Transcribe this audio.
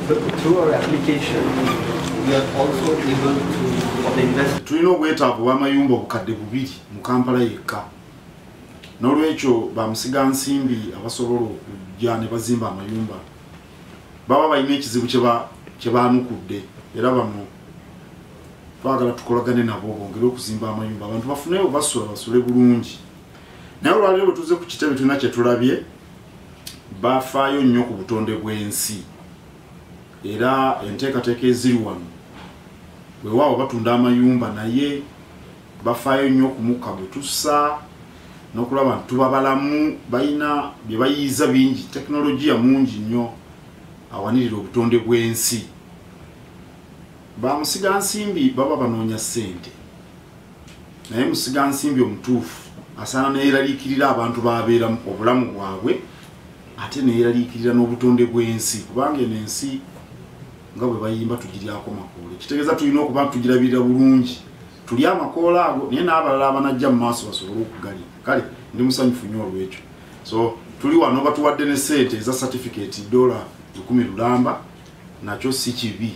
Through our application, we are also able to, for the investment. Tulina obwetaavu bw'amayumba 2000 mu Kampala yekka. N'olwekyo bamusigansimbi abasobola okujja ne bazimba amayumba baba balina ekizibu kye baanukudde, era bano twagala tukolagane nabo bongere okuzimba amayumba abantu bafuneyo basula basule bulungi. Naye olwaleero bwe tuzze ku kitebe tulina kye tulabye, bafaayo nnyo ku butonde bw'ensi era enteekateeka eziri wano weewaawo batunda amayumba naye bafaayo nnyo ku mukka gwe tussa n'okulaba nti tuba balamu, balina bye bayiiza bingi, tekinologiya mungi nnyo awanirira obutonde bw'ensi. Bamusigansimbi baba banoonya ssente, naye musigansimbi omutuufu asaana neeraliikirira abantu babeera obulamu bwabwe ate neeraliikirira n'obutonde bw'ensi, kubanga eno ensi nga bwe bayimba tugiryako makoola, kitegeeza tulina okuba tugirabirira bulungi, tulye amakoola ago naye n'abalala abanajja mu maaso basobole okugalya. Kale ndi musanyufu nnyo olw'ekyo. So tuli wano batuwadde ne ssente eza certificate $1,000 lulamba, nakyo si kibi.